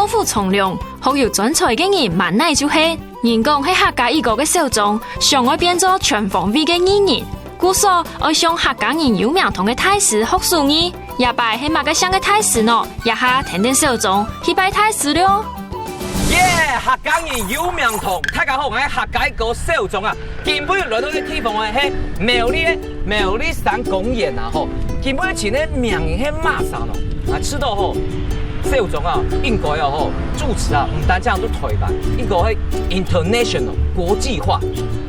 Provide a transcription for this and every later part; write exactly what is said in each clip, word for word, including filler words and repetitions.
府從良，學有專才个人滿哪就係。人講係客家語歌个小眾，想愛變做全方位个藝人，故所愛向客家人有名堂个大師學手藝。這擺係麼个姓个大師呢？這下跈等小眾去拜大師了。耶！客家人有名堂，大家好，𠊎係客家語歌小眾啊。今晡日來到个地方呢，係苗栗个苗栗山公園啊吼。今晡日請个名人係麼儕呢？啊，知道吼，小眾啊，應該啊吼，主持啊，毋單淨對台灣，應該係international國際化。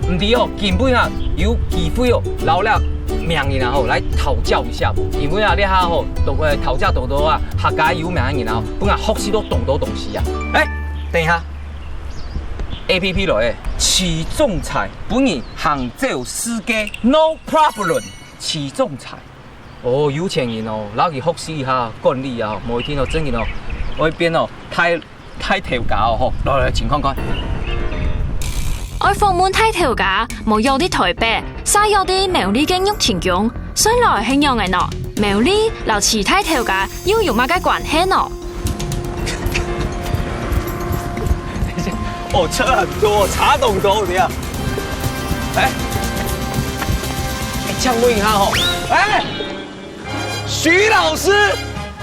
毋知哦，今晡日啊，有機會哦，摎這名人啊吼，來討教一下無？因為啊，這下吼，都會討教多多啊，客家有名个人啊，分𠊎學習到當多東西啊。哎，等一下，A P P來誒，徐仲裁，本人行走世界，no problem，徐仲裁。 哦，有錢人哦，摎佢學習一下管理啊，無一定哦，真个哦，愛變哦，大大頭家哦吼，來來，請看看。愛訪問大頭家，無約在台北，煞約在苗栗个玉清宮，算來係仰仔呢？苗栗摎徐大頭家又有麼个關係呢？哦，車很多，車懂懂的呀。哎，哎，請問一下吼，哎。 徐老師，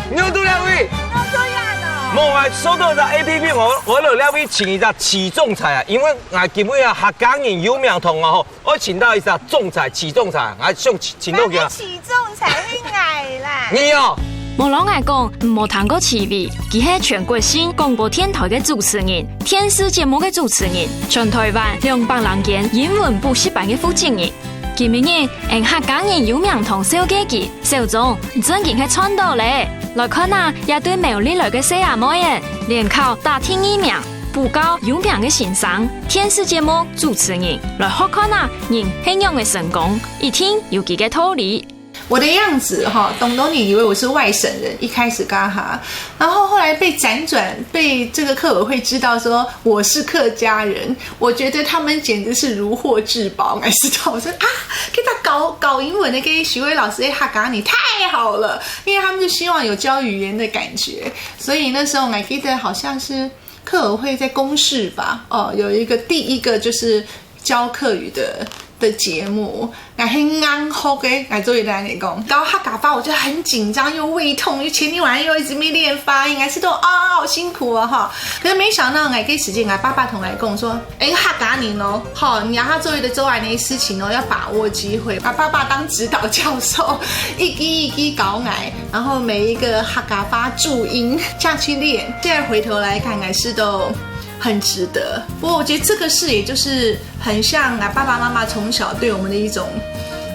你有在這位？有在這呢。無啊，收到隻A P P，𠊎𠊎來這位請一隻徐仲裁啊，因為𠊎今晡日啊客家人有名堂啊吼，愛請到一隻仲裁，徐仲裁，𠊎想請請到佢啊。徐仲裁係𠊎啦。你哦。無摎𠊎講，毋好聽過徐偉，佢係全國性廣播電台个主持人，電視節目个主持人，全台灣兩百零間英文補習班个負責人。 今晡日，𠊎客家人有名堂紹介佢，小鍾，你正經係賺到咧！來看啊，這對苗栗來个細阿妹仔，聯考打第二名，補教有名个先生，電視節目主持人，來學看啊，人係仰仔成功，一定有佢个道理。 我的樣子哈，懂懂你以为我是外省人，一开始嘎哈，然后后来被辗转，被这个客委会知道说我是客家人，我觉得他们简直是如获至宝。我知道，我说啊，给他搞搞英文的，给徐薇老师，哎，哈嘎你太好了，因为他们就希望有教语言的感觉，所以那时候我还记得好像是客委会在公视吧，哦，有一个第一个就是教客语的的节目， 𠊎係硬學个，𠊎做一單來講，教客家話我就很緊張，又胃痛，又前天晚上又一直沒練發音，還是都啊好辛苦啊哈。可是沒想到𠊎該時間，𠊎爸爸同𠊎講說，哎，客家人哦，吼，你要他做一個做完的事情哦，要把握機會。啊，爸爸當指導教授，一句一句教𠊎，然後每一個客家話注音這樣去練。現在回頭來看，還是都很值得。不過我覺得這個事也就是很像啊爸爸媽媽從小對我們的一種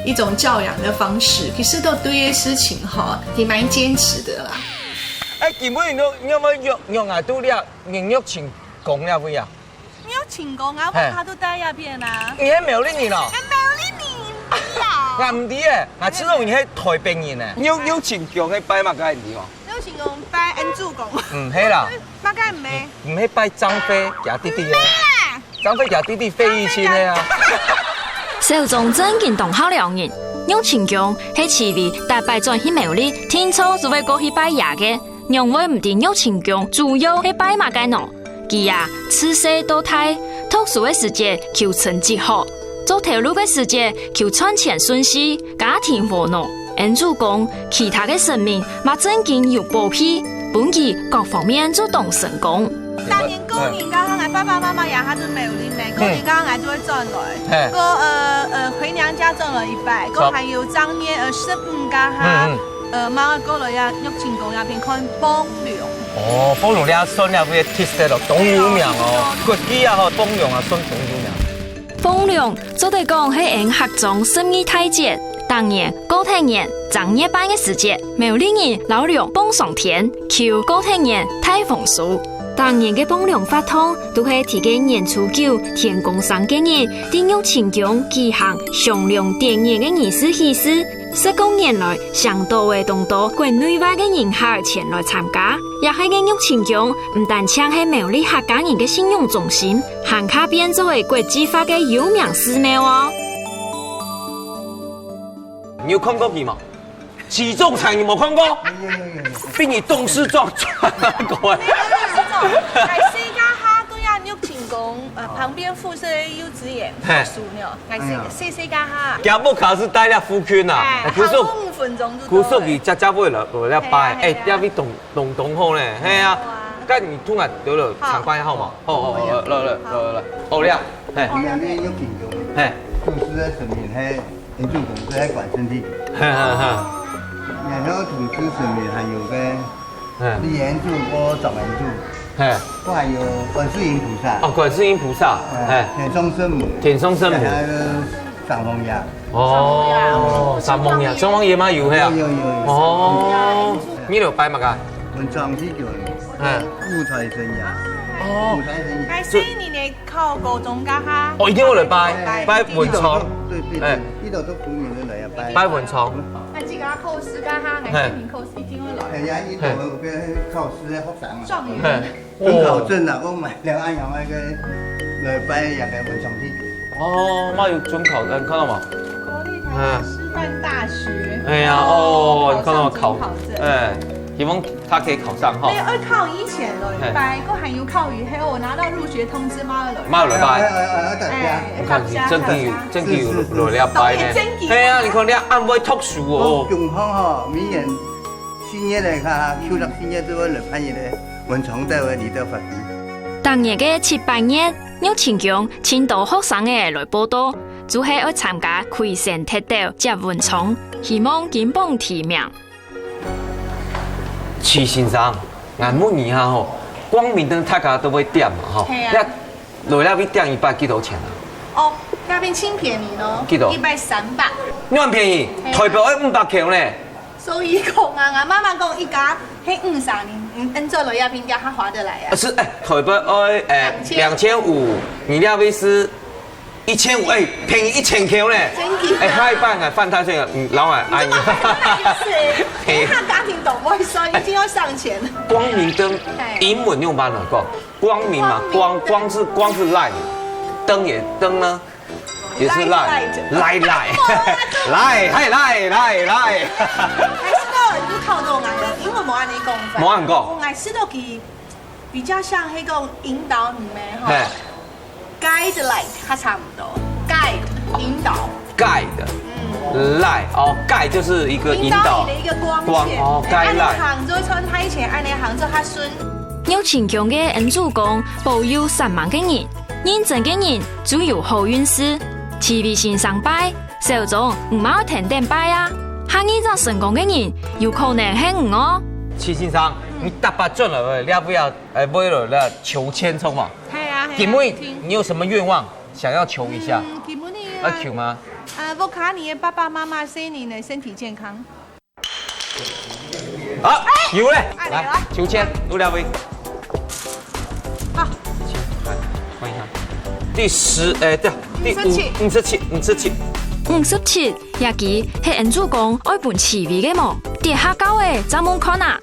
一種教養的方式，其實都對這些事情哈，也蠻堅持的啦。哎，今晡日你你有沒有約約啊？都了，你約成功了未啊？你有成功啊，我他都在那邊啊。你係苗栗人哦？苗栗人，不要。我毋知誒，我知道你係台北人誒。你有你有成功去拜麼个地方？你有成功拜恩主公？嗯，係啦。麼个毋係？毋係拜張飛佢弟弟誒。 張飛佢弟弟費玉清个啊。小鍾正經當好尞人，玉清宮係徐偉逐擺轉去苗栗，定著就會過去拜爺个，仰會毋知玉清宮主要係拜麼个呢？佢啊，自細到大，讀書个時節求成績好，做頭路个時節求賺錢順序，家庭和樂。 恩主公，其他个神明嘛正經有保庇，分佢各方面做當成功。當年過年該下，𠊎爸爸媽媽也還在苗栗呢，過年該下𠊎就會轉來，過呃呃回娘家轉來一擺，過還有正月呃十五該下，呃嘛過來呀，玉清宮那邊看放龍。哦，放龍這算了，會特色咯，當有名哦，國際啊吼，放龍啊算當有名。 放龍做得講係𠊎客庄十二大節，逐年過忒年正月半个時節，苗栗人摎龍放上天，求過忒年大豐收。逐年个放龍法堂都係在該年初九天公生該日，在玉清宮舉行上龍點眼个儀式起始。十過年來，上到个當多國內外个人客前來參加，也係个玉清宮毋單淨係苗栗客家人个信仰中心， 還較變做係國際化个有名寺廟哦。你有看過佢無？徐仲裁你無看過？比你董事長賺過誒。係做，係細家下對啊，玉清宮，呃，旁邊附設的幼稚園，嘿。附屬呢，係細，嘿啊。細細家下。佢屋下係戴了附近啊，哎，古早，行路五分鐘就到了。古早佢家家會來，來了拜，嘿，嘿，哎，嘿。這位東，東東好呢，嘿啊，好啊。該你突然得了參觀好嗎？好，好，好，好。來，來，來，來，好了，嘿。我們那邊有品種，嘿。就是在神明，嘿。 原住民是在管身體。哈哈哈。然後土司神明還有个，嗯。李元柱或張元柱，嘿。還有觀世音菩薩。哦，觀世音菩薩，哎，嘿。天上聖母。天上聖母。還有三王爺。哦，三王爺，三王爺嘛有嘿啊。有，有，有，有。哦，你有拜麼个？文昌帝君，嗯。五財神爺。哦。五財神爺。哎，所以你呢？ 考高中該下。哦，一定會來拜，拜，拜文昌。對，對，對，哎。一到都古年的來啊，拜。拜文昌。該自家考試該下，哎。哎呀，一到有个考試的學生啊。狀元。哎。准考證啊，我買了，哎呀，那個來拜那個文昌帝。哦，那有准考證，看到嗎？國立台大師範大學。哎呀，哦，你看到嗎？考，上准考證。哎，希望 他可以考上哈。對，要考以前來拜，嘿。過還有考以後，我拿到入學通知，嘛來。嘛來拜。哎，哎，哎，哎，大家。哎，你看，大家，真的有，大家。真的有，是，是，是。有來拜呢。都會真的。對啊，你看你恁會讀書哦。哦，中風吼，明年四月來看，舊曆四月就會來辦一個文昌帝位，你都發揮。逐年个七八月，玉清宮盡多學生仔來報到，就係愛參加開山踢斗接文昌，希望金榜題名。 徐先生，𠊎問你下吼，光明燈大家都會點嘛吼，係啊。該來這位點一擺幾多錢啊？哦，這片盡便宜咯，幾多？一擺三百。恁便宜，係啊。台北愛五百箍呢。所以講啊，𠊎媽媽講一家，係五十人，嗯，恁早來這片點，較划得來啊。啊，是，哎，台北愛，哎，兩千。兩千五，你這位係 一千五，哎，便宜一千箍呢。真的啊。哎，下一擺啊，犯太歲啊，嗯，老闆，阿姨。你這麼害怕，你是，哎。你看家庭懂不会算，一定要上前。光明燈，哎。英文用麼个講？光明嘛，光明燈。光，光是，光是light，燈也，燈呢，也是light。Light，light。Light，light。Light，嗨，light，light，light。還係到你考到𠊎了，英文無恁樣講法。無恁樣講。𠊎係到佢 比較像係講引導你們吼。嘿。Guide light，它差不多。Guide，引導。Guide。嗯。Light，哦，guide就是一個引導。引導你的一個光線。光，哦，guide light。哎，恁樣行就會像太陽，恁樣行就較順。玉清宮个恩主公保佑煞猛个人，認真个人就有好運勢。徐先生拜，小鍾，你嘛愛跈等拜啊！下二隻成功个人，有可能係你哦。徐先生，你逐擺轉來這位啊， 哎，為了那求籤，衝嘛。係啊，係啊，今晡日你有什麼願望想要求一下？嗯，今晡日啊，要求嗎？呃，我看你的爸爸媽媽生日呢，身體健康。好，有嘞，哎，來，來，來。求籤，有兩位。好。來，換一下。第十，哎，對，第五，五十七。五十七，五十七。五十七。 這支係恩主公愛分趣味个無？跌下跤仔，正問看啊！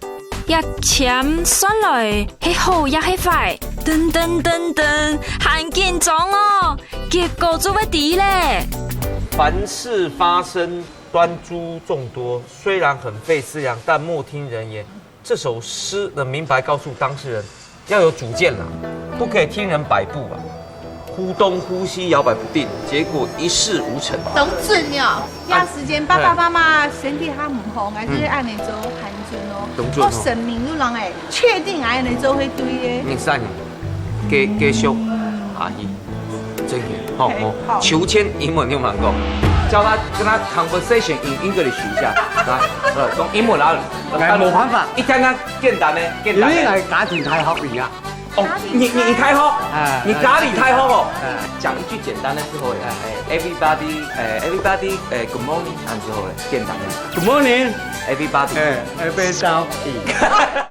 這籤算來係好也係壞？噔噔噔噔，還緊張哦！結果就會知咧。凡事發生，端珠眾多，雖然很費思量，但莫聽人言。 這首詩的明白告訴當事人要有主見啦，不可以聽人擺佈啊，忽東忽西，搖擺不定，結果一事無成。當準哦，這時間爸爸媽媽身體較毋好，還係恁樣做還準哦。當準哦。我神明又講，哎，確定恁樣做會對个。你算，繼，繼續，阿姨。 真的，吼，嘿，吼。好。求籤英文用麼个講？教他跟他conversation in English一下，來，呃，用英文來。𠊎無辦法。一點點簡單个，簡單个。因為𠊎家庭大學畢業。哦，你，你，你大學？哎，你家裡大學哦。哎。講一句簡單个之後，哎，哎，everybody，哎，everybody，哎，good morning，恁樣之後，簡單个。Good morning。Everybody。哎，everybody。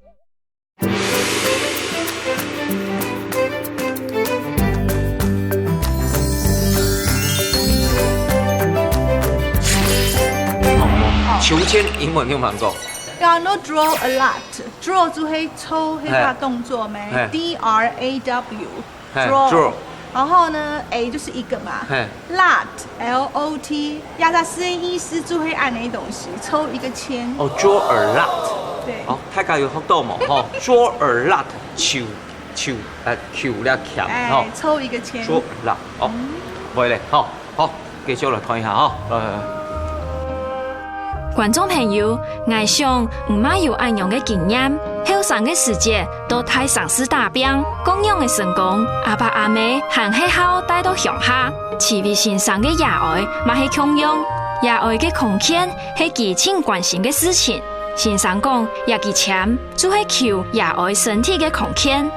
求籤英文用麼个講？You know draw a lot. Draw 就係抽，係个動作咩？嘿。D R A W。 嘿，draw。Draw。然後呢，A就是一個嘛。嘿。Lot，L O T，呀，它是意思就係恁樣个東西，抽一個籤。哦，draw a lot。對。好，大家有學到無？吼，捉耳蚻，手，手，呃，手了鉗，哎，吼。抽一個籤。捉蚻，哦，嗯。會咧，吼，好，繼續來看一下，吼，來，來，來。觀眾朋友，𠊎想你嘛有恁樣个經驗，後生个時節到大城市打拚，各樣个成功，阿爸阿姆還係好帶到鄉下。徐偉先生个爺哀嘛係共樣，爺哀个康健係佢盡關心个事情。 先生講，這支籤就係求爺哀身體个康健，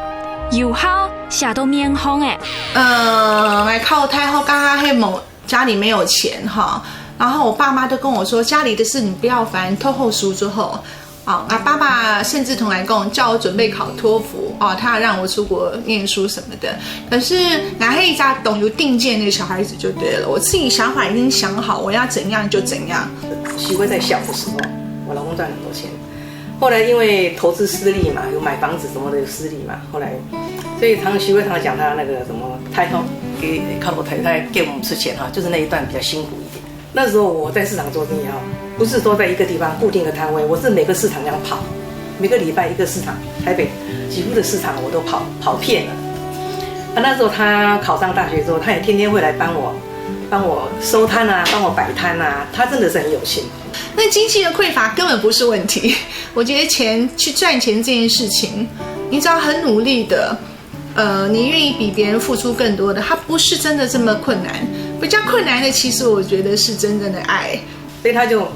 有效寫到面項欸。呃，來考大學，剛剛還沒，家裡沒有錢哈，然後我爸媽都跟我說，家裡的事你不要煩，讀好書就好。啊，啊，爸爸甚至同來講，叫我準備考托福，哦，他要讓我出國念書什麼的。可是，𠊎係一隻當有定見个小孩子就對了，我自己想法已經想好，我要怎樣就怎樣。 徐偉在小的時候，我老公賺很多錢。後來因為投資失利嘛，有買房子什麼的有失利嘛，後來，所以常徐偉常講他那個什麼太后給靠我太太給我們出錢哈，就是那一段比較辛苦一點。那時候我在市場做生意哈，不是說在一個地方固定的攤位，我是每個市場這樣跑，每個禮拜一個市場，台北幾乎的市場我都跑跑遍了。啊，那時候他考上大學之後，他也天天會來幫我，帮我收摊啊，帮我摆摊啊，他真的是很有心。那经济的匮乏根本不是问题，我觉得钱去赚钱这件事情，你只要很努力的，呃，你愿意比别人付出更多的，它不是真的这么困难。比较困难的，其实我觉得是真正的爱。所以他就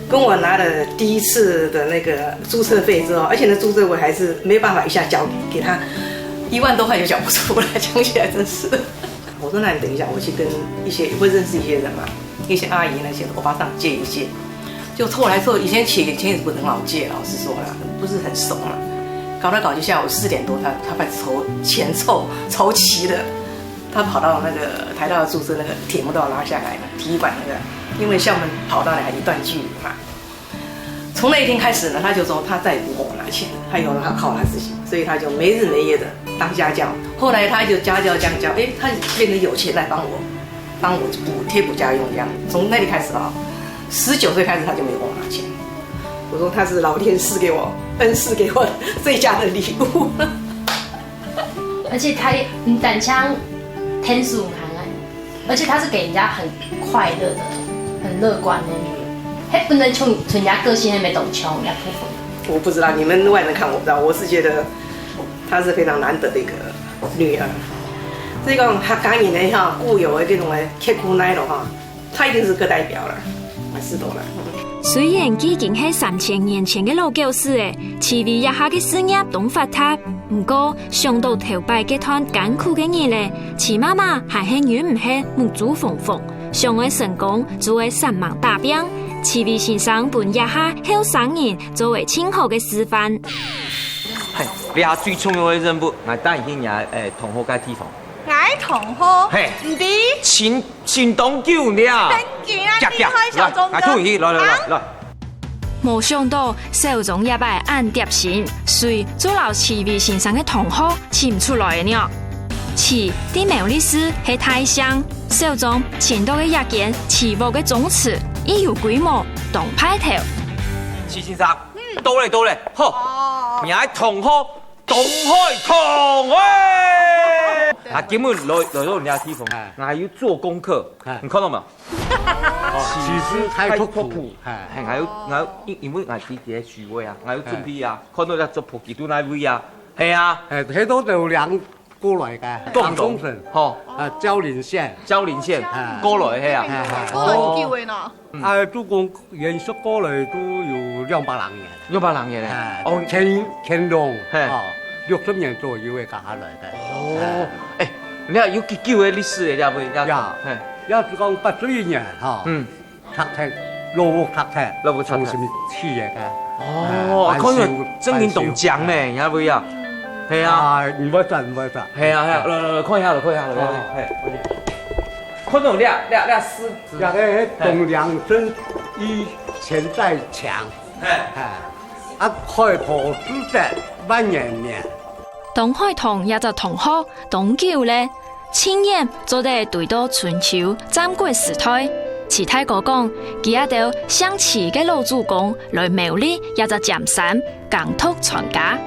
跟我拿了第一次的那个注册费之后，而且呢，注册我还是没办法一下交给他，一万多块就缴不出来，讲起来真是。我说那你等一下，我去跟一些会认识一些人嘛，一些阿姨那些欧巴桑借一借。就凑来凑，以前钱钱也不是很好借，老实说啦，不是很熟嘛。搞来搞去，下午四点多，他他把筹钱凑筹齐了，他跑到那个台大的宿舍那个铁门都要拉下来了，体育馆那个，因为校门跑道里还一段距离嘛。从那一天开始呢，他就说他再也不跟我拿钱了，他以后他靠他自己，所以他就没日没夜的当家教。后来他就家教家教，哎，他变得有钱来帮我，帮我补贴补家用这样。从那里开始啊，十九岁开始他就没有跟我拿钱。我说他是老天赐给我恩赐给我最佳的礼物。而且他也嗯，胆枪天使很啊，而且他是给人家很快乐的、很乐观的女人，他不能从从人家个性那边懂穷人家部分。我不知道你们外人看我不知道，我是觉得她是非常难得的一个女儿。所以讲客家人的哈，固有的这种的刻苦耐劳哈，她一定是个代表了，是的啦。虽然已经系三千年前个老故事了，徐偉一下个事业当发达，毋过想到头擺个段艰苦个日子，徐媽媽還係忍毋核目珠紅紅。想愛成功，就愛煞猛打拚。徐偉先生分一下后生人做為盡好个示範。係，這下最重要个任務，𠊎帶你去若誒同學个地方。 𠊎同學，嘿毋知，尋尋當久了。很緊啊，厲害小鍾哥。來，來，來，來。無想到小鍾這擺恁貼心，隨就摎徐偉先生个同學尋出來了呢。徐在苗栗市係大姓，小鍾尋到个一間徐屋个宗祠，已有規模，當派頭。徐先生，到咧，到咧，好，你个同學 東海堂哎！啊，今日來來到你个地方，𠊎還有做功課，你看到無？其實太突兀，還還有還有，因因為𠊎知你个聚會啊，𠊎有準備啊，看到這桌布佢都哪位啊？係啊，哎，這都有兩過來个，共同兩公省，吼，啊，蕉林縣，蕉林縣哎過來係啊，哎哎過來幾久个呢？啊，總共延續過來都有兩百零年。六百零年咧哎，，哦，乾乾隆嘿啊，六十年左右个下來个。哦，哎，你看有幾久个歷史个，這位這呀嘿，要是講八十一年哈，嗯，拆拆，老屋拆拆，老屋拆拆重新起个。哦，哎看起來翻修正經當靚呢，你看位啊，係啊，啊，你會轉，你會轉。係啊係啊，來來來，看一下，來看一下，來看一下，哦嘿，看到這這這是這个東梁生以前在牆，嘿，哎，啊，開破之在萬年年。東海堂這隻堂號當久咧，盡遠做得追到春秋戰國時代。徐大哥講，佢這兜姓徐个老祖公來苗栗這隻尖山耕讀傳家。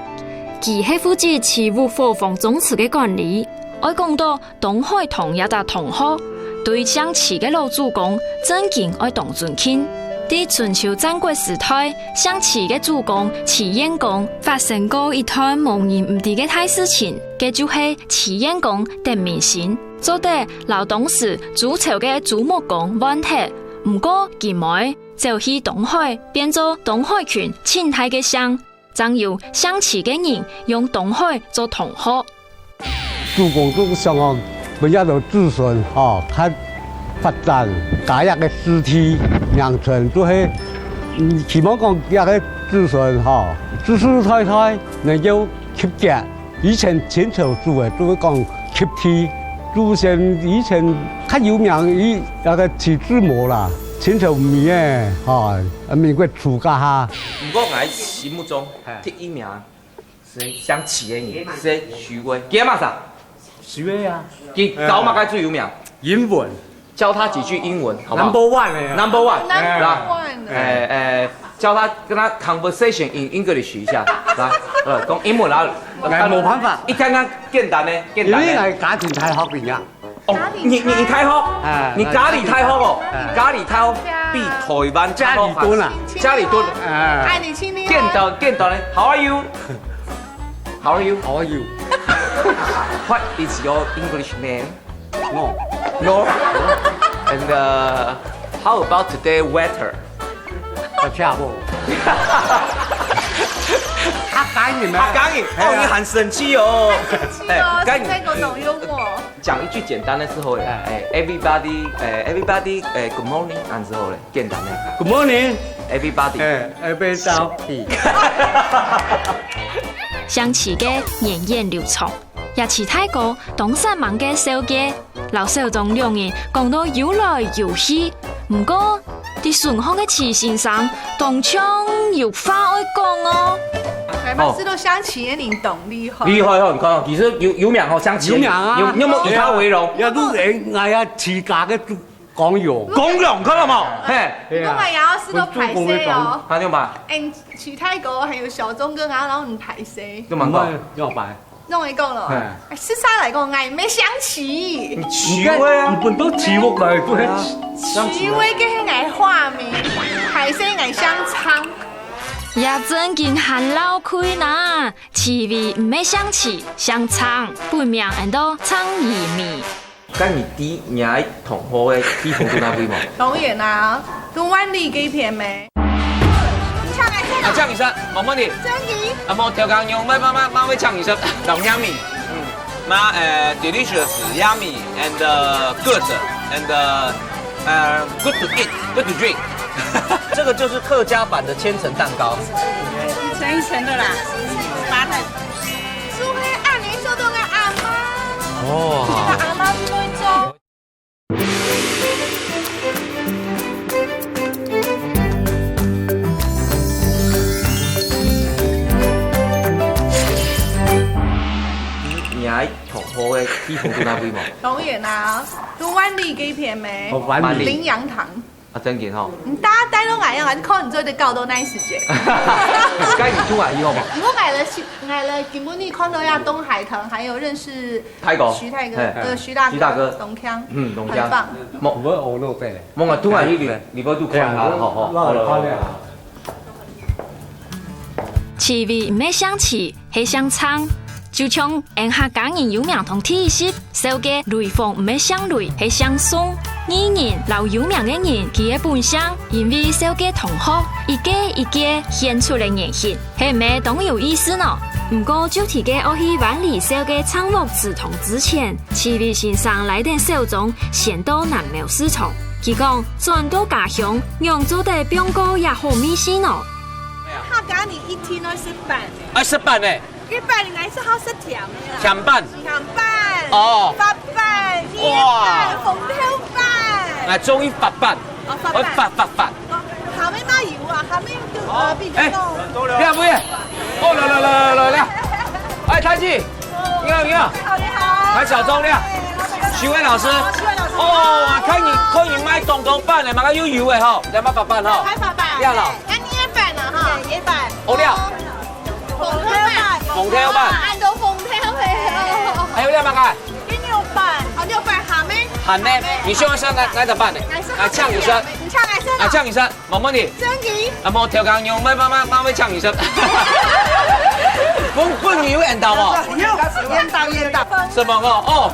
佢係負責徐屋伙房宗祠个管理。愛講到東海堂這隻堂號，對姓徐个老祖公正經愛當尊敬。在春秋戰國時代，姓徐个祖公徐彥公發生過一段無人毋知个大事情，該就係徐彥公得民心，做得摎當時周朝个周穆公換忒。毋過佢無，走去東海，變做東海郡盡大个姓，正有姓徐个人用東海做堂號。祖公就想講，分這兜子孫吼，較發展家業个事體，名聲就係，嗯，希望講這个子孫吼，世世代代能夠及格。以前清朝祖个就會講及第，祖先以前較有名，以那個徐志摩啦，清朝尾个吼，民國初該下。毋過𠊎心目中第一名 係姓徐个人，係徐威。佢係麼儕？徐威啊。佢教麼个最有名？英文。教他幾句英文，好不好？Number one个啊。Number one。Number one个。哎，哎，教他，跟他conversation in English一下，來，呃，講英文啊。哎，無辦法。一看看簡單个，簡單个。因為𠊎家庭大學畢業。 哦，你，你，你大學？哎，你家裡大學哦？哎。家裡大學比台灣大學還，家裡蹲啊。家裡蹲。哎。哎，你請你哦。簡單，簡單个。How are you? How are you? How are you? What is your English name? No. No? And, uh, how about today weather? 好聽無？客家人咩？客家人，哦，係啊。你很生趣哦。很生趣哦，哎，該你，現在給我懂幽默。講一句簡單的時候，哎。哎，everybody，哎，everybody，哎，good morning，恁時候咧，簡單个。Good morning。Everybody。哎，everybody。姓徐个源遠流長。 這徐大哥當煞猛个紹介，摎小張兩人講到有來有去。毋過，在脣項个徐先生當像有話愛講哦。𠊎嘛知道姓徐个人當厲害。厲害哦，你看哦，其實有，有名哦，姓徐。有名啊。有，你有沒有以他為榮？也都係𠊎啊，徐家个光榮。光榮，看到無？嘿。你講嘛，也要試到歹勢哦。他就嘛。哎，徐大哥還有小鍾哥，然後，然後你歹勢。就蠻高。毋會，要擺。 攏會講咯。嘿。哎，實在來講，𠊎毋係姓徐。你徐威啊。你本都徐屋來，對。徐威个係𠊎化名，還係𠊎姓張。也真經還老氣哪，徐威毋係姓徐，姓張，本名安到張怡美。該你知你个同學个地方在哪位無？當然啦，都萬里該片咩。 你唱來聽啊。啊，唱一首，毛毛的。真的？啊，毛調講用，慢慢慢慢會唱一首，老香米。嗯，那呃，delicious, yummy, and uh, good, and uh, uh, good to eat, good to drink。这个就是客家版的千层蛋糕。一层一层的啦，八层。就係恁樣做到个阿媽。哦。阿媽就會做。 你个同學个地方在哪位無？當然啦，都萬里該片咩。哦，萬里。林洋堂。啊，真經吼。你大家帶到哪樣啊？你可能做得搞到那時間。該你出來以後嘛。我買了新，買了，今晡日看到呀，東海堂，還有認識大哥。徐大哥，嘿。呃，徐大哥，徐大哥。東強，嗯，東強。很棒。莫，我學落背。莫啊，東海去，你，你不要去看他了，嘿，好，好，我，好了，好了。我，徐威毋係姓徐， 係姓張。就像𫣆客家人有名堂第一集紹介雷鋒毋係姓雷，係姓宋。藝人摎有名个人，佢个本姓，因為紹介同學，一個一個顯出來原形，係毋係當有意思呢？毋過就在該愛去萬里紹介張屋祠堂之前，徐威先生拉等小鍾先到南苗市場。佢講，轉到家鄉，仰做得放過這好味緒呢？客家人一定愛食粄。愛食粄呢？ 一般人還係好食甜个啦。甜粄。甜粄。哦。發粄、哇。麵粄、紅豆粄。𠊎中意發粄。哦，發粄。𠊎發發發。哦，下面嘛有啊，下面就，哦。呃，比較多。哎，不要不要。哦，來來來來來來。哎，太極。你好你好。你好你好。哎，小鍾你好。哎，老闆你好。徐威老師。哦，徐威老師。哦，看你，看你買當多粄个，嘛个又油个吼，兩百八粄吼。兩百八粄。這樣咯。哎，你也粄啊哈？也粄。哦，了。紅豆粄。紅豆粄。啊，都紅豆粄哦。還有了麼个？雞肉粄。哦，肉粄鹹个。鹹个，你喜歡吃哪，哪隻粄呢？啊，嗆一聲。你嗆一聲啊。啊，嗆一聲。 問問你。真个？啊，無，調羹娘，慢慢慢慢慢嗆一聲。分，分你有緣投無？有，緣投，緣投。什麼哦？哦，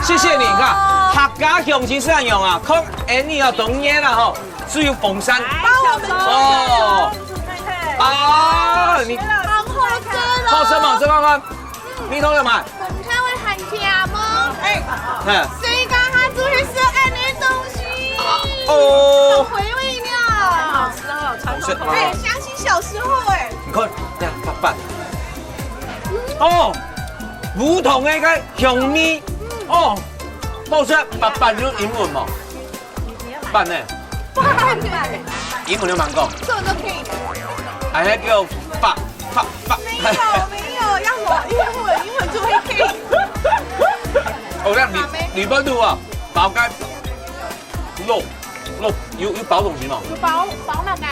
謝謝你。你看，客家鄉親是恁樣啊，看恁樣啊，當然啦吼，只有風扇。哦。啊，你好好吃哦。好吃嗎？吃看看。 味道了嘛？紅豆粄還甜哦。哎，嗯。所以剛剛就係食恁樣个東西。哦。很回味呢。很好吃哦，傳統口味。哎，想起小時候哎。你看，這樣，粄粄。哦，烏糖个該香味。哦，好食。粄粄有英文無？ 粄呢？粄。英文有吂講？這我都可以。還係叫粄，粄，粄。沒有，沒有，要什麼？英文，英文就會可以。哦，這樣你，你們如果包該肉，肉，有，有包東西嗎？有包，包麼个？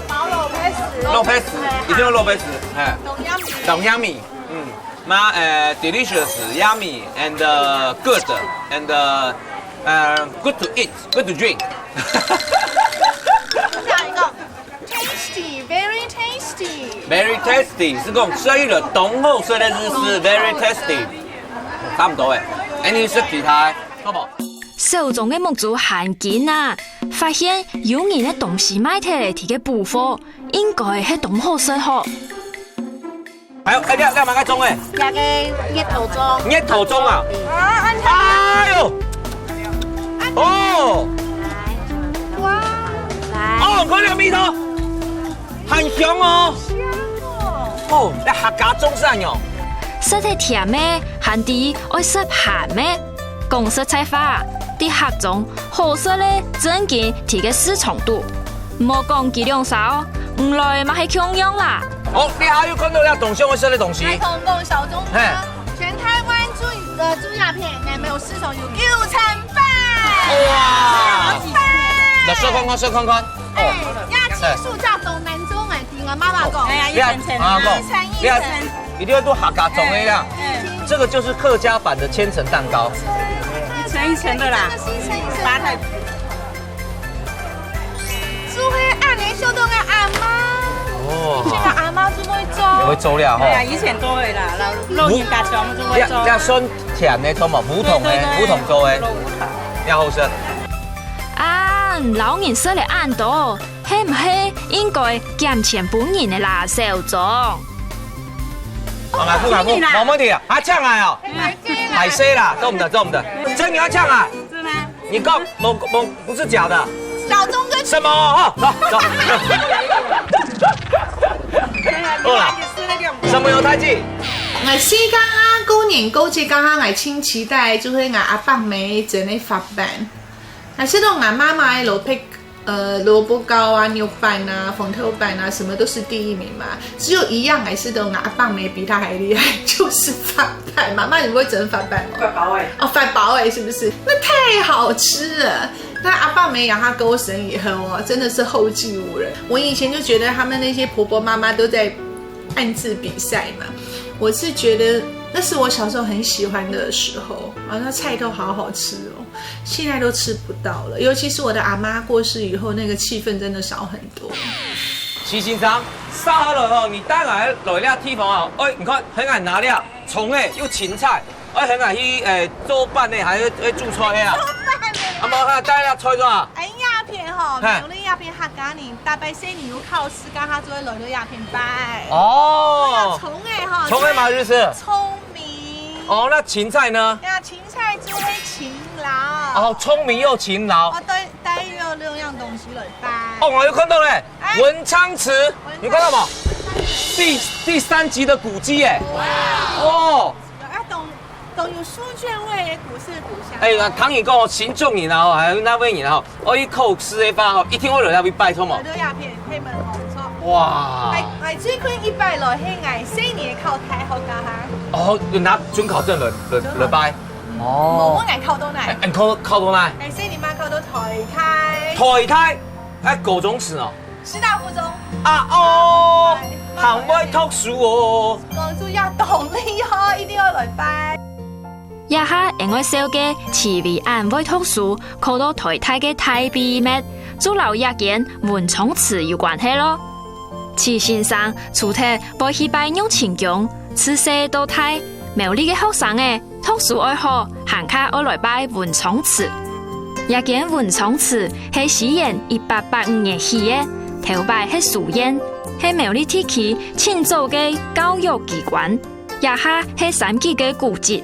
包肉皮絲。肉皮絲，哎，一定要肉皮絲，哎。當yummy。當yummy。 嗯，嘛，呃，delicious, yummy, and, uh, good, and, uh, uh, good to eat, good to drink. 下一個，tasty, very tasty. Very tasty，係講食了當好食个意思，very tasty。差毋多誒，恁樣食其他个，好無？小鍾个目珠還金啊，發現有人个東西賣忒了，佢个補貨應該係當好食吼。 還有，哎，這，這麼个種誒？這个月桃種。月桃種啊？啊，恁大。哎喲！哦！哇！哦，看這味道，很香哦。香哦。哦，這客家種係恁樣。食忒甜个，還知愛食鹹个。 講實在話，在客庄好食个正經在該市場肚。莫講佢兩儕，毋來嘛係共樣啦。哦，你還有看到這東西，好食个東西。來同講小鍾啊，嘿。全台灣最，呃，最大片，哎，沒有市場有九層粄。哇！粄。來說看看，說看看。哦。哎，亞青樹叫東南種，哎，聽我媽媽講。哎呀，一層層啊。媽媽講，一層一層。你看，一定要都客家種个啦。哎，哎。這個就是客家版的千層蛋糕。 一層一層的啦，真的是一層一層的。發財。就係恁樣想到𠊎阿媽，哦。以前个阿媽就會做。也會做了吼。對啊，以前都會啦，老，老人家全部都會做。這，這算甜个，同埋烏糖个，對，對，對。烏糖做个，老烏糖。也好食。啊，老人食了恁多，係毋係應該減錢分人个啦，小鍾？ 哦，𠊎付，𠊎付，無問題啊。啊，嗆𠊎哦。哎，對啦。歹勢啦，做毋得，做毋得。真的要嗆啊？是嗎？你講，無，無，不是假的。小鍾哥。什麼？哦，走，走。好啦，什麼有代誌？𠊎細个下，過年過節个下，𠊎盡期待就係𠊎阿伯姆整个發粄。𠊎食到𠊎媽媽个蘿蔔 呃，蘿蔔糕啊、肉粄啊、紅豆粄啊，什麼都是第一名嘛。只有一樣還是都拿阿爸姆比他還厲害，就是發粄。媽媽，你會整發粄嗎？發包欸。哦，發包欸，是不是？那太好吃了。那阿爸姆養他高升以後哦，真的是後繼無人。我以前就覺得他們那些婆婆媽媽都在暗自比賽嘛。我是覺得那是我小時候很喜歡的時候，啊，那菜都好好吃哦。 現在都吃不到了，尤其是我的阿媽過世以後，那個氣氛真的少很多。徐先生，續下來吼，你帶𠊎來這地方啊，哎，你看，還愛拿了蔥欸，又芹菜，哎，還愛去，欸，做粄呢，還愛，愛煮菜啊。做粄呢。啊，無，還帶了菜做啊？哎，鴉片吼，嘿。苗栗鴉片客家人，大伯細人有考試，剛好就會來到鴉片拜。哦。哎呀，蔥欸吼，蔥欸嘛，就是。聰明。哦，那芹菜呢？呀，芹 菜就會勤勞。哦，聰明又勤勞。哦，對，帶有兩樣東西來拜。哦，我有看到嘞，哎。文昌祠，文昌，你看到嗎？第，第三級的古蹟耶。哇。哦。啊，當，當有書卷味的古色古香。哎，那唐寅講哦，新竹人啊，吼，還有哪位人啊，吼，愛去考試个話，吼，一定會來這位拜，著無？來到鴉片，配門吼，著。哇。哎，哎，最近一擺來，係𠊎細人考大學該下。哦，有拿准考證來，來，來拜。哦。無問𠊎考到哪？哎，你考，考到哪？哎，細人嘛考到台大。台大？哎，高中生哦。師大附中。啊，哦，哎，還會讀書哦。講書也當厲害，一定愛來拜。這下𠊎愛紹介徐維安會讀書，考到台大个大祕密，就摎這間文昌祠有關係咯。徐先生除忒會去拜玉清宮，自細到大，苗栗个學生仔 讀書愛好，還較愛來拜文昌祠。這間文昌祠係西元一八八五年起个，頭擺係書院，係苗栗地區盡早个教育機關，這下係三級个古蹟。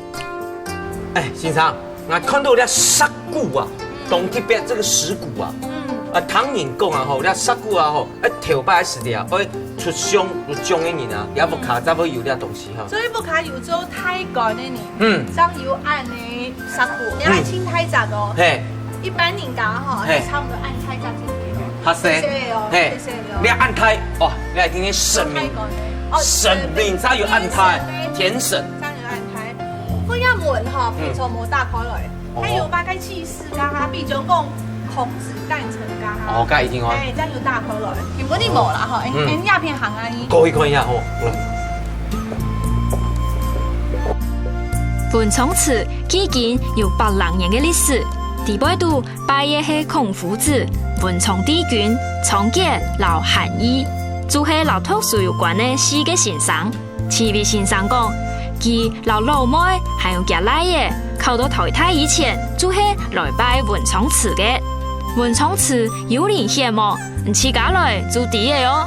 哎，先生，𠊎看到這石鼓啊，當特別這個石鼓啊，嗯。啊，聽人講啊吼，這石鼓啊吼，哎，頭擺時節啊，愛出相、入相个人啊，這屋下才會有這東西哈。所以屋下有做大官个人， 嗯。正有恁呢石鼓，你愛盡大隻哦。嘿。一般人家吼，嘿。係差不多恁大隻就對了。較細。細細哦，嘿。細細哦。你恁大，哦，你一定係神明，大官呢。哦，神明才有恁大，天神。天神呢。正有恁大。不過這門吼，嗯。平常無打開來，哦。還有大概氣勢。 家下，比如講孔子誕辰家下。哦，該一定哦。哎，這樣有大口了，原本你無啦吼，哎，嗯。哎，你這片行啊你。過去看一下吼，來。文昌祠距今有百零年个歷史，底背肚拜个係孔夫子、文昌帝君、倉頡摎韓愈，就係摎讀書有關个四個先生。 徐維先生講，佢摎老妹還有厥倈仔考到台大以前，就係來拜文昌祠个。文昌祠有靈顯無？你自家來就知仔哦。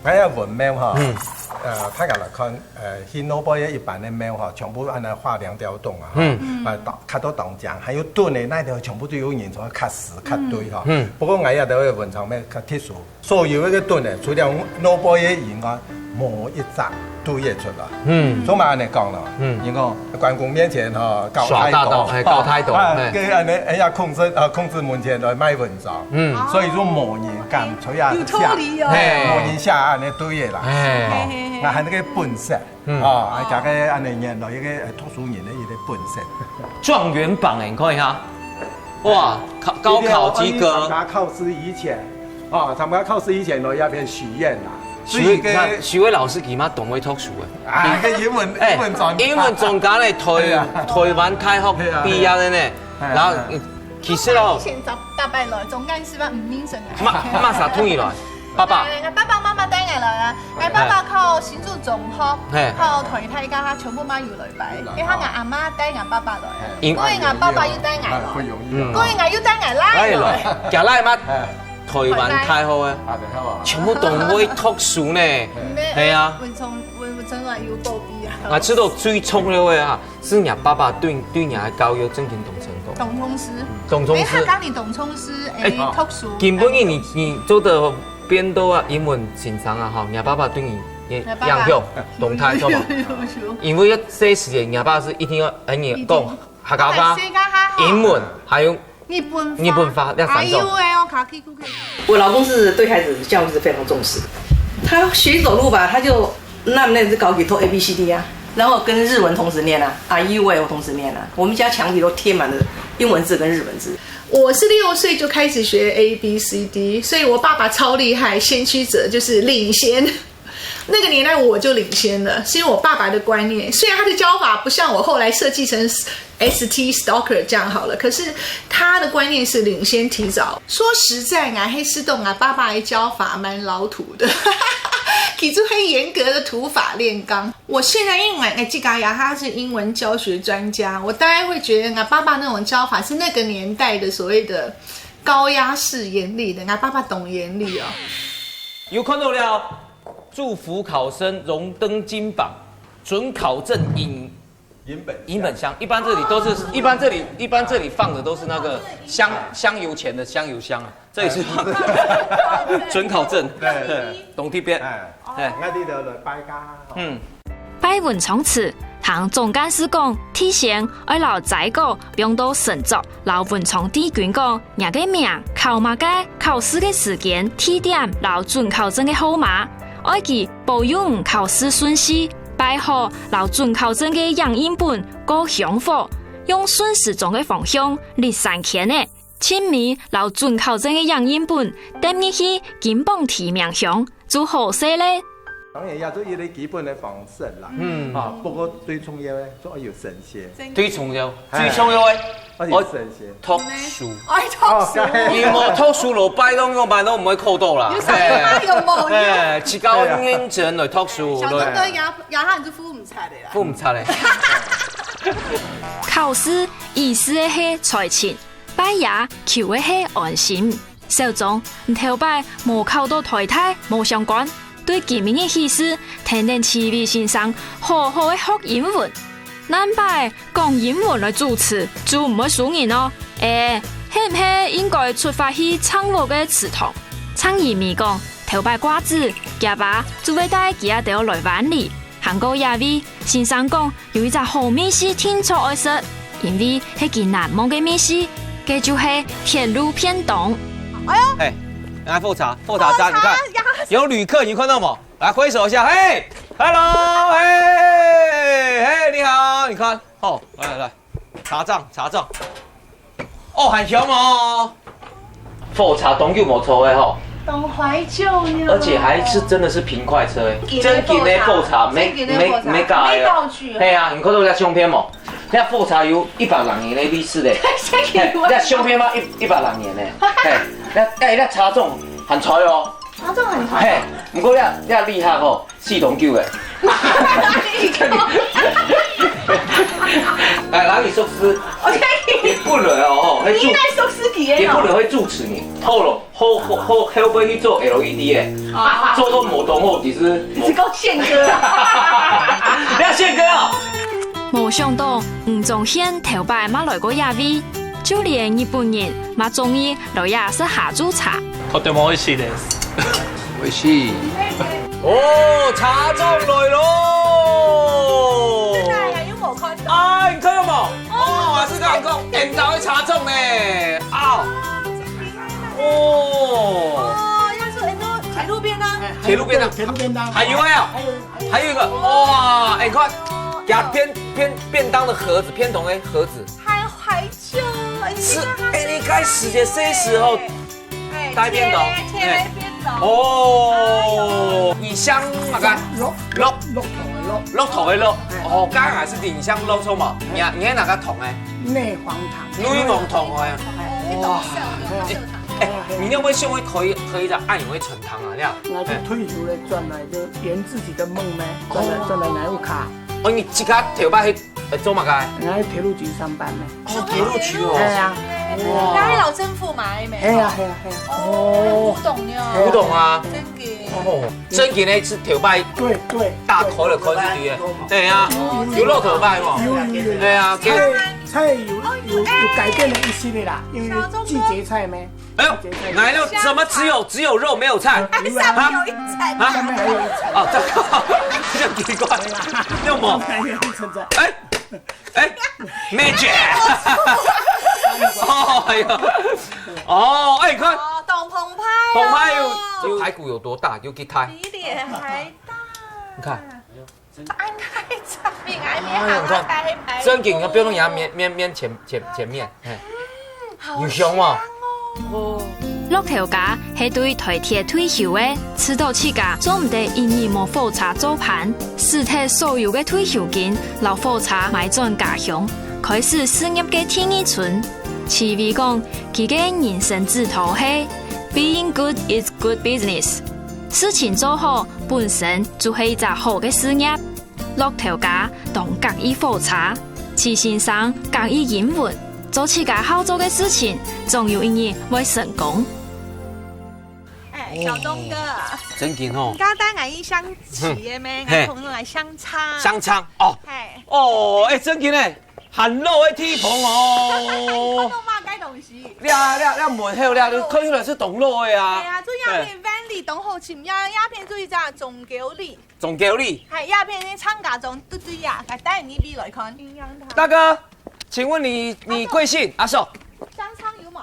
𠊎這文廟哈，嗯。呃，大家來看，呃，去外背个一般个廟哈，全部恁呢畫兩條洞啊，嗯。啊，當，刻到當靚，還有墩仔，該條全部都有人在刻字、刻堆哈。嗯。不過𠊎這兜个文昌廟較特殊， 所有个墩仔，除了外背个以外，無一隻堆仔出來。嗯。做麼恁呢講呢？嗯。因為關公面前吼，搞耍大刀，太多。哎，搞太多，啊，哎。跟恁呢，哎呀，孔子，啊，孔子門前來賣文章。嗯。所以說無人敢在這寫，有道理哦。嘿。無人寫恁呢堆仔啦。哎。哦，嘿，嘿，嘿。該還有該本色。 嗯。哦，啊，大家恁呢原來一個，呃，讀書人个一個本色。狀元榜，你看一下，哇，考，高考及格。一定要參加考試以前，哦，參加考試以前咯，要先許願啦。許，所以該，該許位老師佢嘛當會讀書个。啊，該英文，哎，英文專家。英文專家呢，台，對啊。台灣大學畢業个呢。對啊，對啊。哎，然後，哎。嗯，其實咯，以前打，打敗來，總幹事嘛，毋認識啊。麼，麼儕同你來？ 爸爸。哎，𠊎爸爸媽媽帶𠊎來啊。𠊎爸爸考新竹中學，嘿。考台大，該下全部嘛有來拜。有來，該下𠊎阿媽帶𠊎爸爸來啊。因，因為𠊎爸爸又帶𠊎來。哎，不容易啊。嗯。所以𠊎又帶𠊎倈來。哎，來，厥倈嘛，哎。台灣大學个，啊，對，好啊。全部都會讀書呢。嗯。係啊。文昌，文，文昌有保庇啊。啊，這都最重要个啊。 係若爸爸對，對若个教育真經當成功。當重視。當重視。哎，佢講你當重視，哎，哎，讀書。今晡日你，你做得變到啊，英文先生啊，吼，若爸爸對你也，𠊎爸爸。影響，當大，著無？有，有，有。因為這時節，若爸係一定要，哎，你講一定。客家話、客家話、英文，還有日本話。日本話，這三種。哎喲，哎喲，卡奇古克。我老公是對孩子教育是非常重視，他學走路吧，他就 那，那隻高級讀A B C D啊，然後跟日文同時念啊，啊，U A O同時念啊，我們家牆壁都貼滿了英文字跟日文字。我是六歲就開始學A B C D，所以我爸爸超厲害，先驅者就是領先。那個年代我就領先了，是因為我爸爸的觀念，雖然他的教法不像我後來設計成 S T Stocker這樣好了，可是他的觀念是領先提早。說實在，𠊎還係當𠊎爸爸个教法蠻老土的，佢就很嚴格的土法煉鋼。我現在因為𠊎自家呀，他是英文教學專家，我大概會覺得𠊎爸爸那種教法是那個年代的所謂的高壓式嚴厲的，𠊎爸爸當嚴厲哦。有看到了，祝福考生榮登金榜，准考證影 影本箱。影本箱，一般這裡都是，一般這裡，一般這裡放的都是那個香，香油錢的香油箱啊，這裡是放准考證，對。對，當特別。哎，哎。𠊎這兜來拜家吼。嗯。拜文昌祠，聽總幹事講，提前愛摎齋果放到神桌，摎文昌帝君講，若个名考麼个，考試个時間、地點，摎准考證个號碼，愛佢保佑你考試順序。擺好摎准考證个影印本過香火，用順時鐘个方向搦三圈仔，盡尾摎准考證个影印本擲入去金榜題名箱，就好勢咧。當然，也係一個基本个方式啦。嗯。啊，不過最重要个，就愛有神仙。最重要，哎。最重要个，愛有神仙。讀書。愛讀書。哦，你無讀書，老拜託，老拜託毋會考到啦。有啥用？哎。有無用？哎，自家認真來讀書，小東哥，對。壓，壓下你就付毋出來啦。付毋出來。考試意思个係才情，拜爺求个係安心。 小鍾，你頭擺無考到台大無相關，對今晡日个喜事，跈等徐偉先生好好个學英文。難擺講英文來主持，就毋會輸人哦。誒，係毋係應該出發去唱歌个祠堂？唱怡咪講，頭擺掛紙，厥爸就會帶佢兜來灣裡，行過這位，先生講 有一隻好味緒定著愛食，因為係佢難忘个味緒，該就係鐵路便當。哎喲！哎，𠊎覆查，覆查站，你看，覆查呀。有旅客，你看到嗎？來揮手一下，嘿，hello，嘿，嘿，你好，你看，哦，來來來，查帳查帳。 哦，還香哦。覆查當久無坐个吼。當懷舊呢。而且還是真的是平快車欸，正經个覆查，正經个覆查，沒，沒，沒假的哦。沒道具。嘿啊，你看到這相片無？這覆查有一百零年的歷史咧。正經有啊。嘿，這相片嘛，一，一百零年咧。嘿，這，哎，這查帳還在哦。查帳還在。嘿，不過這，這厲害吼。 四十九个。來，拿你壽司。OK。你不能哦，吼，你應該壽司底下哦。你不能會蛀齒呢。好了，後，後，後，後背去做LED个，啊。做到無當好，其實你是講憲哥啊？你要憲哥啊？無想到吳宗憲頭擺嘛來過這位，就連日本人嘛中意來這食下晝茶。とても美味しいです。 美味しい。哦，茶粽來咯！真的呀，有無看到？哎，你看到無？哦，我是剛講，恁大个茶粽呢。啊，哦，哦，要說很多鐵路便當。鐵路便當，鐵路便當。還有沒有？還有，還有一個，哇，哎，你看，哦，給他便，便，便當的盒子，便當的盒子。還懷舊，哎，是，哎，你看時節，這時候 哎，帶便當，貼，貼便當。哦，你姓麼个？駱，駱，駱駝个駱。駱駝个駱。哦，剛剛還係你姓駱著無？你，你係哪個糖个？內黃糖。內黃糖个。哎，哇。哎，你有沒有想過可以，可以在安永會成糖啊？這樣。那就退休了，轉來就圓自己的夢咩？轉來，轉來南部卡。哦，你自家頭擺去 呃，做麼个？𠊎在鐵路局上班呢。哦，鐵路局哦。哎呀，哇。該老政府買咩？哎呀，哎呀，哎呀。哦，古董呢。古董啊。真个。哦，真个呢，係頭擺，對，對。打開了看就對了。對啊，有駱駝擺嘛。有，有，有，有。對啊，菜，菜有，有，有改變了一些的啦，因為季節菜咩。 哎呦，哪來的？怎麼只有，只有肉沒有菜？還上面有一層。啊？上面還有一層。哦，這個，這奇怪，有無？上面還有一層在。哎，哎，magic。哦，哎呦，哦，哎，你看，哦，當澎湃哦。澎湃有，這排骨有多大？有幾大？比臉還大。你看。 恁大隻面，哎，你看，哎，你看，還還還正經个，不要弄牙面面面前前前面，嘿，嗯，好有香無？香哦。駱駝家係對台鐵退休个，知道自家做毋得一日無火車做伴，辭忒所有个退休金，摎火車買轉家鄉，開始事業个第二春。徐偉講，佢个人生指導係：Being good is good business。 事情做好，本身就係一隻好个事業。駱駝家當合意火車，徐先生合意英文，做自家好做个事情，總有一日會成功。哎，小東哥，正經吼。你剛剛帶𠊎一箱齊的咩？嘿。𠊎同你來香腸。香腸哦。嘿。哦，哎，正經呢， 還老个地方哦。看到麼个東西？這這這門口這，看起來係當老个啊。哎呀，這下片灣裡當好尋，呀，這片就一隻中溝里。中溝里。還這片个長家庄，對對呀，來帶你入來看。大哥，請問你你貴姓？阿叔。香腸有無？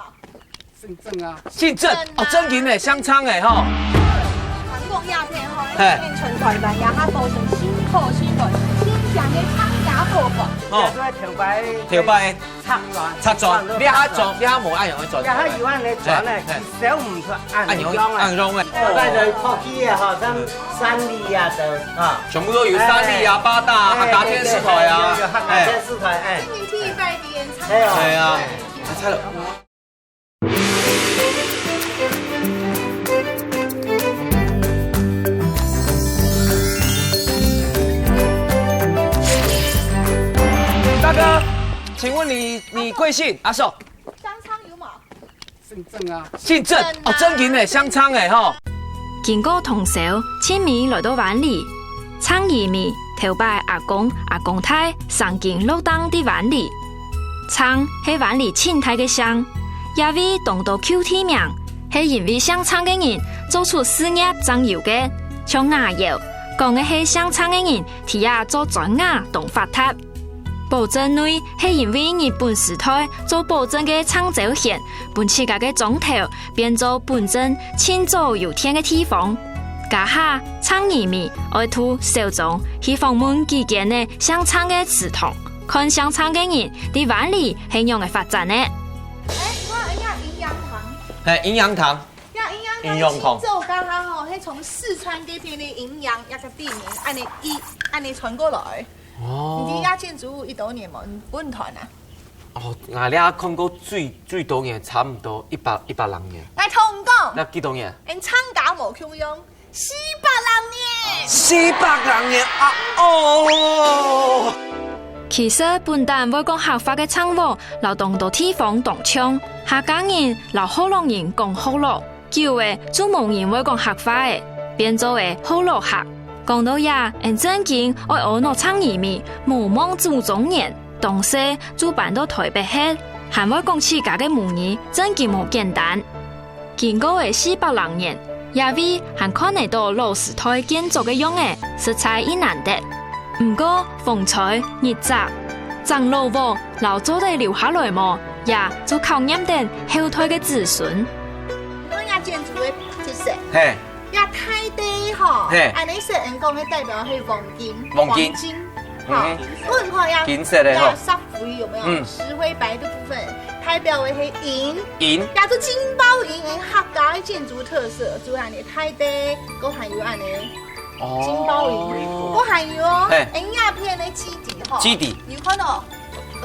姓鄭啊。姓鄭哦，鄭啊。鄭經理，香腸哎吼。韓國鴉片吼，嘿。鴉片存款吧，然後保存十年。好新聞，新鮮个參加報告。哦，這係頭擺頭擺拆磚，拆磚，你還轉，你還無恁樣个轉，你還有恁樣轉呢，嘿，嘿。佢燒毋出恁樣个。恁樣个。哦，大家就靠近啊，吼，像三立啊的啊，全部都有三立啊、哎，八大啊、哎，客家電視台啊，對，對，對，有客家電視台，哎。今年第一擺个演唱會。哎呀，哎呀，哎。太讚了。 大哥，請問你，你貴姓？阿叔。香腸有無？姓鄭啊。姓鄭？哦，真个呢，香腸个吼。經過通宵，盡尾來到灣裡。 腸仔尾，頭擺阿公、阿公太成經落檔在灣裡。腸係灣裡盡大个姓，這位當多舊地名，係因為姓腸个人做出事業正有个。像雅瑤，講个係姓腸个人在這做磚瓦當發達。保鎮內係因為日本時代做保鎮个腸朝鮮，分自家个庄頭 變做本鎮盡早有電个地方。這下腸仔尾愛渡小鍾去訪問幾間个姓腸个祠堂，看姓腸个人在灣裡係仰仔發展呢。哎，你看人家營養堂，嘿，營養堂。呀，營養堂，營養堂。盡早這下吼，係從四川這片个營養一個地名，恁樣一，恁樣傳過來。哦。你這建築物幾多年無？你分團啊？ 哦，𠊎這看過最，最多年差毋多一百，一百零年。來同講。該幾多年？𠊎腸仔無共樣，四百零年。四百零年啊，哦！其實本旦會講客話个腸仔，摎當多地方當像，客家人摎學老人講學老， 久了，就無人會講客話了，變做了學老客。講到這，𠊎正經愛阿腦腸仔尾，無望祖宗年，當細就搬到臺北去，還會講自家个母語，正經無簡單。經過了四百零年，這位還看得到老時代建築个樣仔，實在異難得。毋過，風吹、日曬、長老屋 摎做得留下來無，也就考驗等後代个子孫。你看這建築个特色，嘿。這大地吼，嘿。恁樣色人講个代表係黃金，黃金。黃金，吼。嗯。你看這，金色的吼。這石灰有沒有？嗯。石灰白的部分，代表的係銀。銀。這就金包銀，客家的建築特色，就恁樣大地，都還有恁樣。 哦。金包銀，都還有哦，嘿。哎，這片的基底吼，基底。你有看到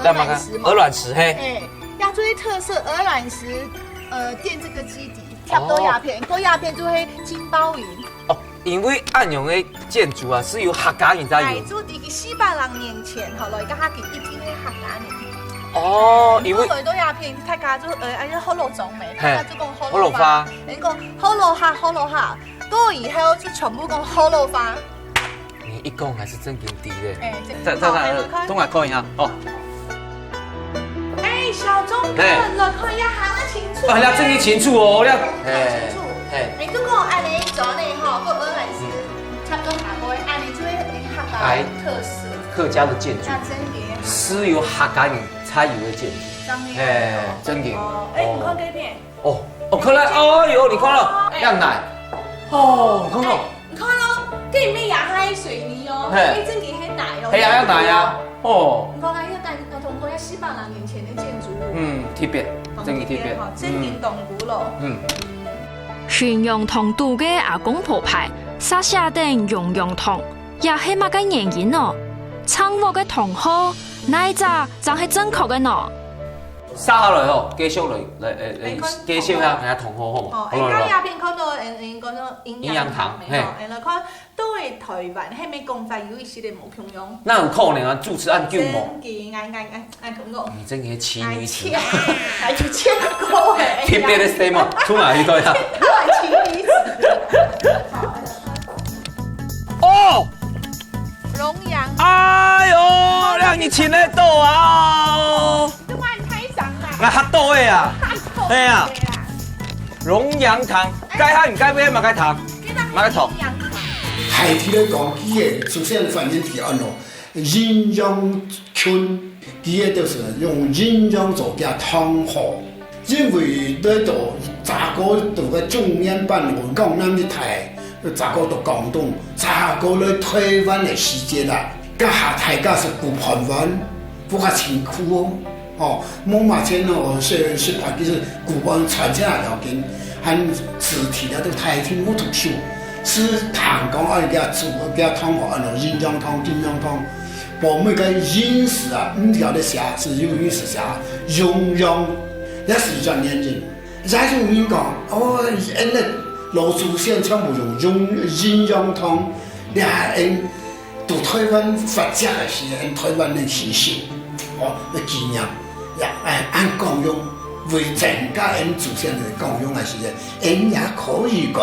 鵝卵石嗎？鵝卵石，嘿。哎，這最特色鵝卵石，呃，墊這個基底，貼到這片，哦。到這片就係金包銀。哦，因為恁樣个建築啊，係有客家人在有。哎，就在四百零年前吼，來到這个一定係客家人。哦，因為來到這片，大家就，呃，哎，學老莊咩，嘿，大家就講學老話。學老話。人講學老客，學老客。 過以後就全部講學老話。你一講還係正經知个。哎，這，再，再，再，好，來看。等下看一下，哦。哎，小鍾哥，嘿。來看一下，還較清楚。啊，那正經清楚哦，那，嘿，看清楚。嘿。哎，如果恁樣轉呢，吼，過二來是，嗯。差不多下過，恁樣就會客家特色。哎，客家的建築。那真的。係有客家人才有的建築。真的。哎，真的。哦，哎，你看這片。哦。 哦，哦，看來，哦喲，你看了，哎。這泥。哦，你看了。哎，你看了，這面也還水泥哦，嘿。哎，正經係泥哦。係啊，這泥啊，哦。你看看，你看，我通過這四百零年前个建築物。嗯，特別，當特別，真个特別。吼，正經當古老。嗯。嗯。汾陽塘肚个阿公婆牌，煞寫等陽陽堂，這係麼个原因哦？長屋个堂號，哪一隻正係正確个呢？ 續下來吼，繼續來，來，來，來，哎，看，繼續啊，同學。來同學吼，哦，好，來，來。哎，這片看到，嗯，嗯，講到營養堂，營養堂，嘿。吼，哎，來看，對台灣，係毋係講法有一息仔無共樣？那有可能啊，主持恁久無？真个，哎，哎，哎，哎，講講。你真个奇女子。哎，切，哎，就切過哎。特別个什麼？從哪裡對啊？奇女子。哦，龍陽。哎喲，讓你請得到啊！ 你管太長啦。𠊎嚇到个啊。嚇到个啦。係啊。龍陽堂，該下你該位麼个堂？該位麼个堂？龍陽堂。海地个講，佢个出現關鍵字安到陰陽坤，佢个就是用陰陽做佢个堂號，因為來到查過到个中原版，講南一帶，再過到廣東，再過來台灣个時節啦，該下大家係顧盼望，不過辛苦哦。哦，無麼錢哦，食食飯，其實顧盼賺錢也要緊，還子弟啊都大體無讀書，係聽講愛佢做，佢同學安到營養堂、營養堂，報每個飲食啊，毋曉得寫，係有飲食寫，營養，也係一種原因。 也有人講，哦，恁呢老祖先全部用用營養湯，你還恁到台灣發跡个時，恁台灣人時食，哦，个紀念，呀，哎，恁共樣，為增加恁祖先个共樣个時，恁也可以改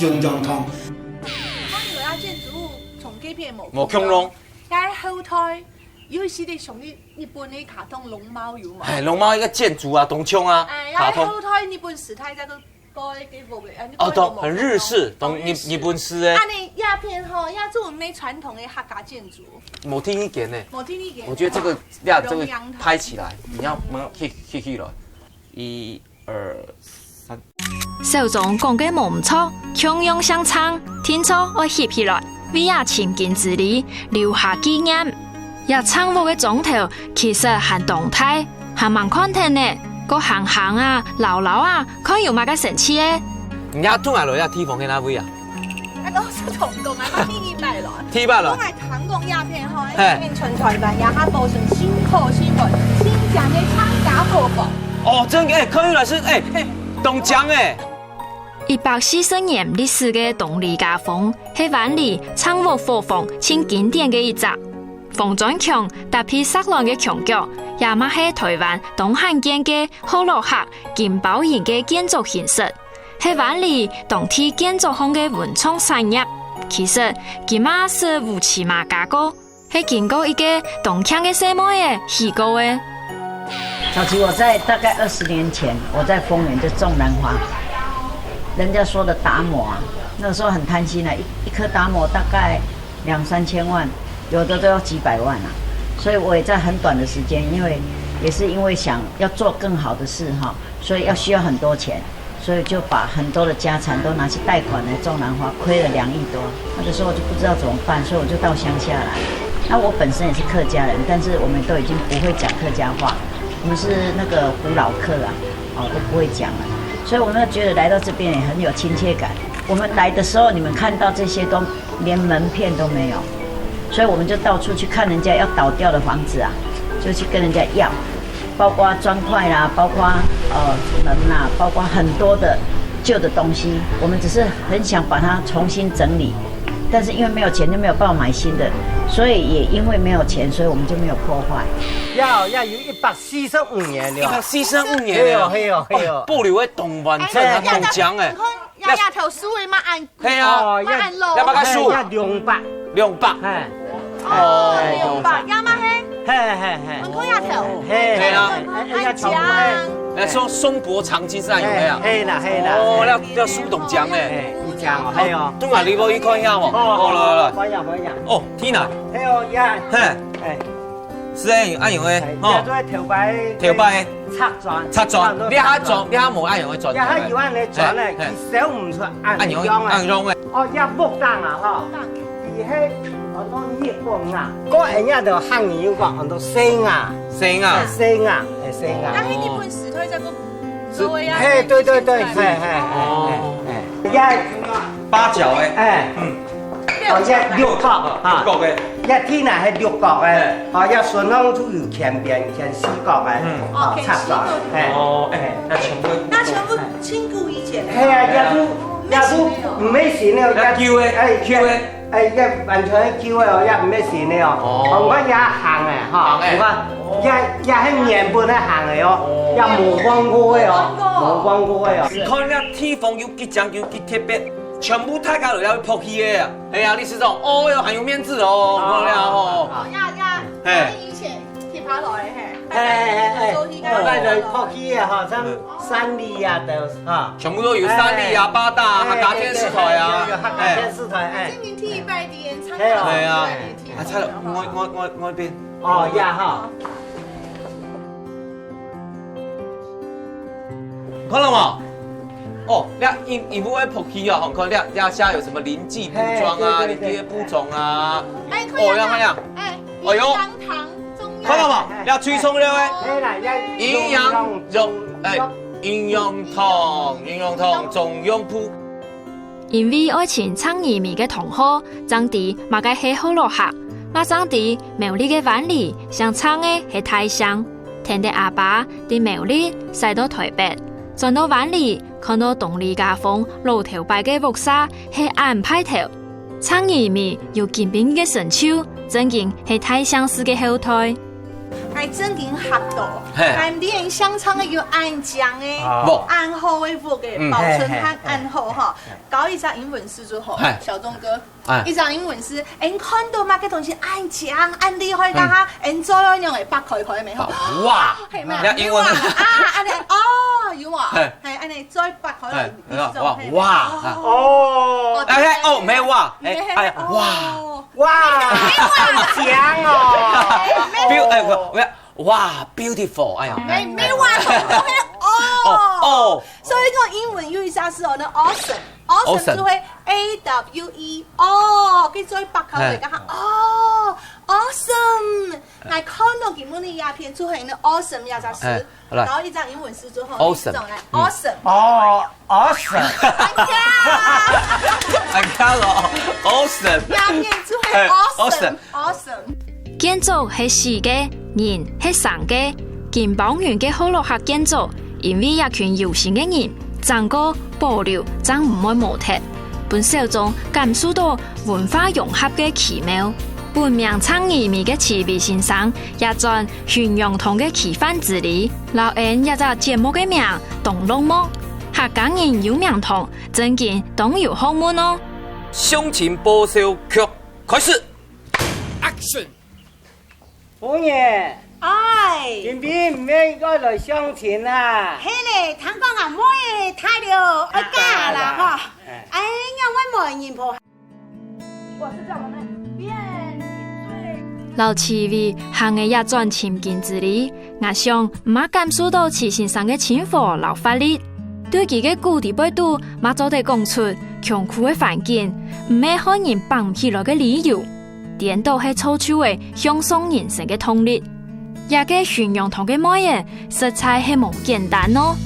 營養湯。關於這建築物，從這片無無共樣。 該後代有一些个像日日本个卡通龍貓有無？哎，龍貓一個建築啊，當像啊，哎，卡通。後代日本時代這個蓋个屋个，哎，哦，懂，很日式，懂日日本式个。啊，你這片吼，也做毋係傳統个客家建築，無聽一點呢。無聽一點。我覺得這個，呀，這個拍起來，你要，我們可以可以可以了。一 二、三。小鍾講个無毋著，共樣姓鄭，定著愛翕起來，為這尋根之旅，留下紀念。這鄭屋个庄頭其實還當大，還吂看忒呢，過行行啊、遶遶啊，看有麼个神奇个。你這轉來這地方係哪位啊？ 啊，老實同你講啊，第一擺來。第一擺來。我來聽講這片吼，嘿。這片全台灣也較保存真好、真穩、真靚个鄭家伙房。哦，真个，哎，康裕老師，哎，嘿。當靚哎。一百四十年歷史个東里家房，係灣裡鄭屋伙房盡經典个一隻。紅磚牆搭配石卵个牆腳，也嘛係台灣當罕見个河洛客金包型个建築形式。 係灣裡當地建築項个文創產業。其實，佢嘛係烏漆嘛加高，係經過一個當慶个細妹仔起過个。早期我在大概二十年前，我在豐原就種蘭花，人家說的達摩啊，那時候很貪心啊，一一棵達摩大概兩三千萬，有的都要幾百萬啊。所以我也在很短的時間，因為也是因為想要做更好的事哈，所以要需要很多錢。 所以就把很多的家產都拿去貸款來種蘭花，虧了兩億多。那個時候我就不知道怎麼辦，所以我就到鄉下來。那我本身也是客家人，但是我們都已經不會講客家話，我們是那個福佬客啊，哦，都不會講了。所以我們覺得來到這邊也很有親切感。我們來的時候，你們看到這些都連門片都沒有，所以我們就到處去看人家要倒掉的房子啊，就去跟人家要。 包括磚塊啦，包括，呃，門啦，包括很多的舊的東西，我們只是很想把它重新整理，但是因為沒有錢，就沒有辦法買新的，所以也因為沒有錢，所以我們就沒有破壞。呀，呀，有一百四十五年了。一百四十五年了。係哦，係哦，係哦。哦，保留个當完整啊，哎，當靚欸。你看，呀，呀，頭樹个嘛，恁 係啊，哦，嘛恁老。也麼个樹？哎，也兩百。兩百。哎。哦，哎，兩百，也嘛係。嘿，嘿，嘿。你看這頭。嘿，係啊。哎，哎，也全部，哎。來說松柏長青是恁樣个啊。哎，係啦，係啦。哦，那，那樹當靚欸。哎，你講哦，係哦。哦，等下你過去看一下哦。哦，哦，來，來，來。歡迎，歡迎。哦，天哪。係哦，也。嘿。哎。 係欸，恁樣欸，哎，吼。這就係頭擺，頭擺。拆磚。拆磚，拆磚。你還磚，你還無恁樣个磚頭欸。這下有恁樣个磚呢，嘿，嘿。佢燒毋出恁樣欸。恁樣欸。哦，這木釘啊，吼。木釘。佢係，哦，講日本啊。該人家就客語有講，安到生啊。生啊。哎，生啊，哎，生啊。該係日本時代在該，所以啊，嘿，對，對，對，嘿，嘿，嘿，哦。嘿，嘿。這八角欸。哎。嗯。 哦，這六角，哈。六角个。這地泥係六角个，哎。哦，這順風就有乾邊、乾四角个，嗯。哦，哦，乾四角。插上，哎。哦，哎，那全部，那全部清古以前的。係啊，這都，哦，這都毋係新的哦。毋係新的哦，這舊的，哎，舊的。哎，這完全係舊的哦，這毋係新的哦。哦。哦，你看這行的，哈，行的。你看，哦。這，這係原本的行的哦，哦。這無換過的哦，無換過的哦。你看這地方有幾靚，有幾特別。 全部大家都要拍戲个啊。哎呀，理事長，哦喲，很有面子哦，哦，漂亮哦。哦，呀，呀，嘿。以前去爬樓的，嘿。嘿，嘿，嘿，嘿。做戲个。哦，大家拍戲个哈，像三立啊，都，哈。全部都有三立啊，哎。八大啊，哎，客家電視台啊。對，對，對，有，有客家電視台，哎。今年第一擺的演唱會。哎喲。對啊。第一擺的演唱會。啊，差了，我，我，我，我一邊。哦，呀，哈。看到無？哦，這孕，孕婦个福氣啊，吼，看這，這下有什麼臨濟補妝啊，嘿，對，對，對，臨濟个補妝啊。哎，哦，要看呀。哎，哎喲營養堂中藥。看到無？這最重要个。哎啦，要營養中，哎，營養堂，營養堂中藥鋪。因為愛尋鄭姨媽个同好，正知麼个係河洛客，嘛正知苗栗个灣裡姓鄭个係大姓。跈等阿爸，對苗栗徙到臺北，轉到灣裡， 看到東里家風老頭擺个屋舍係恁派頭，鄭姨媽有今晡日个成就，正經係大姓氏个後代。𠊎正經嚇到，嘿。𠊎毋知𠊎姓鄭个有恁靚个，啊。無。恁好个屋个，嗯。保存還恁好哈。嘿，嘿，嘿。教一隻英文字就好，嘿。小鍾哥。 哎。一隻英文字，𠊎看到麼个東西恁靚、恁厲害，該下，𠊎做了仰仔擘開開个無？好，哇！係無？那英文，有啊，啊，恁仔，哦，有啊，嘿。係，恁仔嘴擘開來，嘿，你做，哇，嘿，哇，哦。哦，哎，哎，哦，毋係哇，哎，哎，哇。哦。哇，很強哦。哎，無。Beau-，哎，我，我要，哇，beautiful，哎呀。無，無哇，哦。哦，哦。所以講英文有一隻字哦，那awesome。 Awesome，awesome。就係A W E，哦，佢嘴擘開來，嘿。該下，哦，awesome。𠊎看到今晡日个影片，就係那awesome這隻字，嘿，好來。然後一隻英文字就好，awesome。你講來，嗯。Awesome。哦，awesome。哎呀。哎呀咯，awesome。影片就係，哎，awesome，awesome。Awesome。 建築係死个，人係生个。金邦園个河洛客建築，因為這群有心个人，整個保留正毋會無忒，分小鍾感受到文化融合个奇妙。本名鄭姨媽个徐偉先生，也轉雲陽堂个奇幻之旅，摎𠊎這隻節目个名當落幕。客家人有名堂，正經當有學問哦。相親報銷劇開始。 Action！夫人，哎，今晡日毋係愛來相親啊？係咧，聽講阿妹大了，愛嫁啦吼。哎。哎，仰會無人抱？我是在我們院裡最，摎徐偉行个這轉尋根之旅， 𠊎想，毋係感受到徐先生个親和摎活力。對佢个古仔背肚，嘛做得講出窮苦个環境，毋係害人挷毋起來个理由，顛倒係造就个向上人生个動力。這個雲陽堂个妹仔，實在係無簡單哦。